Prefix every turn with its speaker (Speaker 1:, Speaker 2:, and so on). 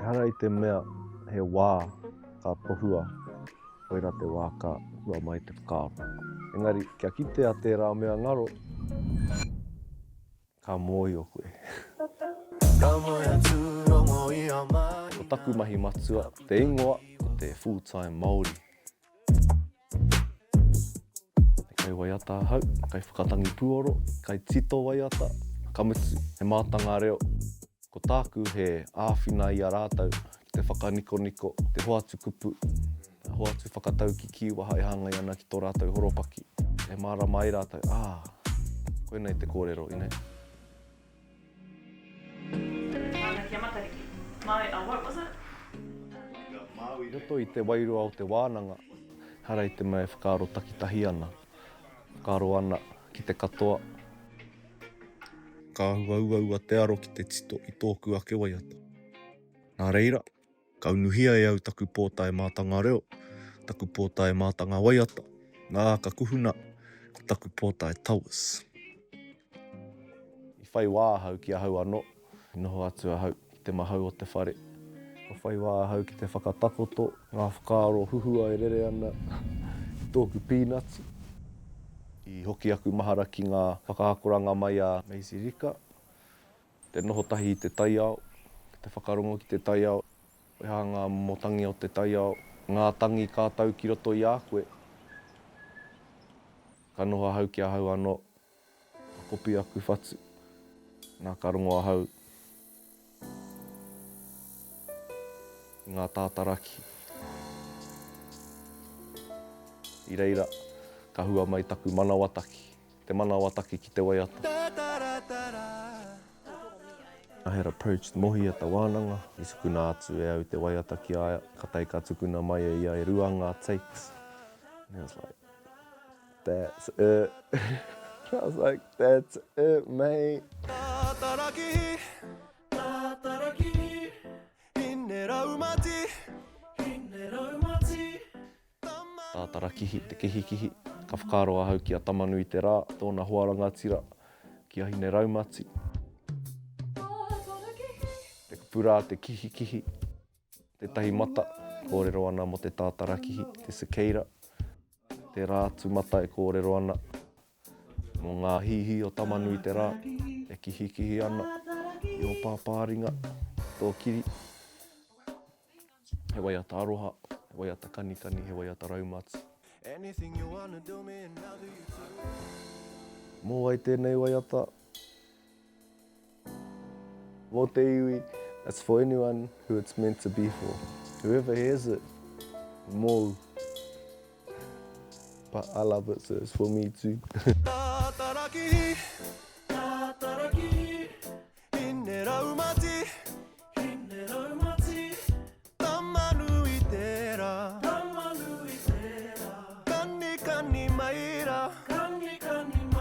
Speaker 1: Ehara i te mea he wā ka tohua, koirā te wā ka hua mai te whakaaro. Engari, kia kitea tērā mea ngaro, ka mōhio koe. Ko taku mahi matua, te ingoa, ko te full time Māori. He kaiwaiata ahau, kaiwhakatangi puoro, kaitito waiata, ka mutu, he mātanga reo. Ko tāku he āwhina i a rātou ki te whakanikoniko, te hoatu kupu, te hoatu whakatauki kīwaha e hāngai ana ki tō rātou horopaki. E mārama ai rātou, ā, koinei te kōrero, ine. I roto i te wairua o te wānanga, ehara i te mea e whakaaro takitahi ana, whakaaro ana ki te katoa. Ka āhua uaua te aro ki te tito i tōku ake waiata. Nā reira, Ka unuhia e au taku pōtae mātanga reo, taku pōtae mātanga waiata, ā, ka kuhuna ko taku pōtae towers. I whai wā ahau ki ahau anō, i noho atu ahau ki te mahau o te whare. Ka whai wā ahau ki te whakatakoto ngā whakaaro huhua e rere ana i tōku pīnati. I hoki aku mahara ki ngā whakaakoranga mai a Maisie Rika, Te noho tahi i te taiao, te whakarongo ki te taiao, he aha ngā momo tangi o te taiao, ngā tangi ka tau ki roto i a koe. Ka noho ahau ki ahau anō, ka kopi aku whatu, nā ka rongo ahau i ngā tātaraki. I reira, ka hua mai taku manawataki. Te manawataki ki te waiata. I had approached Mohi at the wānanga, i tukuna atu e au te waiata ki a ia, katai ka tukuna mai e ia e rua ngā takes. And he was like, that's it. I was like, that's it, mate. Tātarakihi, tātarakihi, hine raumati, hine raumati. Tātarakihi, te kihikihi, ka whakaaro ahau ki a Tamanui-te-rā, tōna hoa rangatira, ki a Hineraumati. Te kupu rā te kihikihi, tētahi mata, kōrero ana mō te tātarakihi, te cicada, tērā atu mata e kōrero ana mō ngā hīhī o Tamanui-te-rā e kihikihi ana i ō pāpāringa, tō kiri. He waiata aroha, he waiata kanikani, he waiata raumati. Mō wai tēnei waiata? Mō te iwi, it's for anyone who it's meant to be for. Whoever hears it, mōu. But I love it so it's for me too. Tātarakihi, tātarakihi, hine raumati, Hine raumati. Tama-nui-te-rā. Tama-nui-te-rā. Kanikani mai rā. Kanikani mai rā.